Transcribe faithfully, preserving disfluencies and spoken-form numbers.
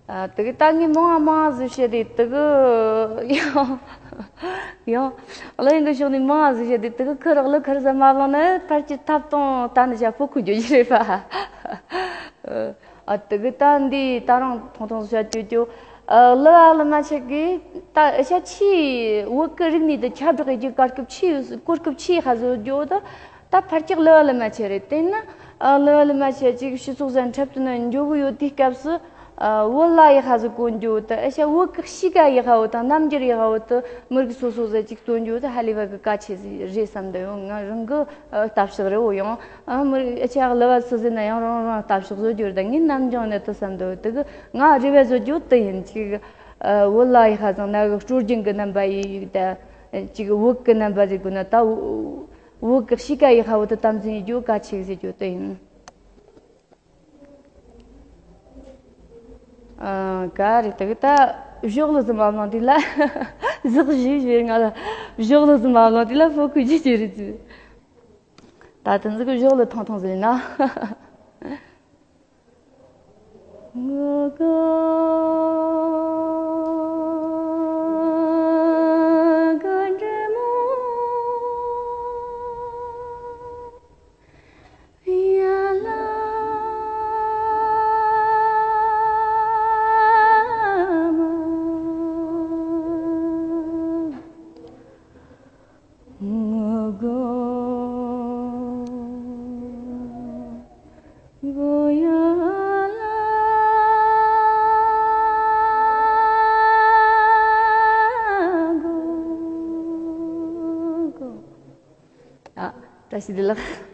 ཨ། དེ་གི་ད་ངས་མང་ང་མང་ང་ཟིག་བཤད་དེ་དེ་གི་ཡང་ཡང་གླུ་ཡིན་གི་ཕྱོགས་ནས་མང་ང་ཟིག་བཤད་དེ་དེ་གི་ཁུ་རག་གླུ་ཁུར་ཟ་མ་བླངས་ན་ཕལ་ཆེར་ཐབ་སྟངས་ད་ནི་བྱ་ཕོ་ཁུ་རྒྱུ་ཞིག་རེད་པ། ཨ། དེ་གི་ད་འདི་ད་རང་ཐུང་ཐུང་ཟིག་བཤད་རྒྱུ་རྒྱུ། ཨ། གླུ་བ་གླུ་མ་ཆེ་གི་ད་ཨ་ཤ་ཆི་བོད་གི་རིག་གནས་དེ་ཁྱབ་བསྒྲགས་ཡེད་རྒྱུ་གོ་སྐབས་ཆི་ཡོད་གོ་སྐབས་ཆི་ཧ་ཟོ་རྒྱུ་ད། ད་ཕལ་ཆེར་གླུ་བ་གླུ་མ་ཆེ་རེད། དེ་ན་ཨ་གླུ་བ་གླུ་མ་ཆེ་ཅིག་སྤྱི་ཚོགས་ཟིན་འཁྲབ་ཏུ་ན་འགྱོ་གི་ཡོད་དུས་སྐབས་སུ། ཨ། བོད་ལྭ་ཡག་པ་ཟིག་གོན་རྒྱུ་དེ་ཨ་ཤ་བོད་གི་གཤིས་ཀ་ཡག་པ་བོ་དང་རྣམ་འགྱུར་ཡག་པ་བོ་དེ་མི་རིགས་སོ་སོ་ཟིག་ཅིག་སྟོན་རྒྱུ་དེ་ཧ་ལས་པ་གི་གལ་ཆེ་ཟིག་རེད་བསམ་གི་ཡོད། ང་རང་གི་ཨ་ལྟ་ཕྱོགས་རེད་བོ། ཡང་ཨ་མི་རིགས་ཨ་ཆ་གླུ་བ་སུ་ཟིག་ན་ཡང་རང་རང་ལྟ་ཕྱོགས་བཟོ་རྒྱུ་རེད། ད་ངས་ནམ་རྒྱུན་ནས་དེ་བསམ་གི་ཡོད། དེ་གི་ང་རེ་བ་བཟོ་རྒྱུ་དེ་ཡིན། ཅིག་ཨ་བོད་ལྭ་ཡག་པ་ཟིག་ན་གི་སྲོལ་རྒྱུན་གི་རྣམ་པ་ཡིན་ད། ཅིག་བོད་གི་རྣམ་པ་ཟིག་གོན་ན་ད་བོད་གི་གཤིས་ཀ་ཡག་པ་བོ་དེ་དམ་འཛིན་ཡེད་རྒྱུ་གལ་ཆེ་ཟེར་རྒྱུ་དེ་ཡིན། ཨ། ག་རེ་དེ་གི་ད་བཞོགས་གླུ་ཟིག་མ་བླངས་དུས་ལ་ཟིག་བཞི་བཞི་ང་ལ་བཞོགས་གླུ་ཟིག་མ་བླངས་དུས་ལ་ཕོ་ཁུ་རྒྱུ་ཅི་རེད་ཟེར། ད་དེ་ཟིག་གི་བཞོགས་གླུ་ཐུང་ཐུང་ཟིག་ཡིན་ན། ཨ། བཀྲ་ཤིས་བདེ་ལེགས།